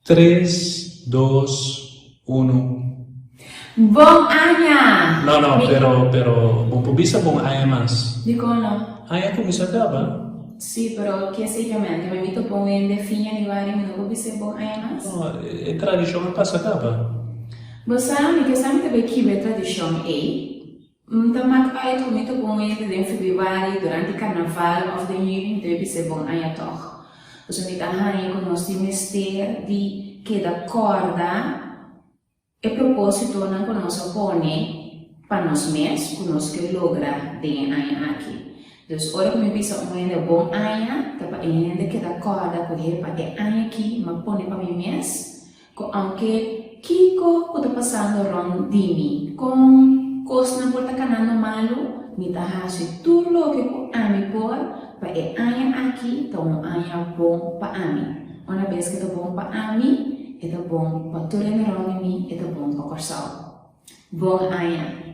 Tres, dos, unu. Bon aña! No, no, pero, pero, bo por bisa bon aña mas. Dikon no? Aña kuminsá kaba. Sí, pero ke esei ke men? Ke mi ta pon hende fin januari mi no por bis'é bon aña mas? No, e tradishon a pasa kaba. Bo sa, mi ke sa mi ta bai kibra e tradishon ei. N ta mak uit ku mi ta pon hende den febrüari, durante karnaval òf den yüni mi ta bai bis'é bon aña tòg. Pasobra mi ta haña ku nos tin mester di keda kòrda E propósitonan ku nos a pone pa nos mes ku nos ke logra den e aña aki. Dus ora ku mi bisa un hende bon aña, ta pa e hende keda kòrda ku he pa e aña aki m'a pone pa mi mes ku aunke kiko ku ta pasando rònt di mi, kon kosnan por ta kanando malu, mi ta hasi tur loke ku ami por pa e aña aki ta un aña bon pa ami. Una bes ku ta bon pa ami, e ta bon pa tur hende rònt di mi, e ta bon pa Kòrsou. Bon aña!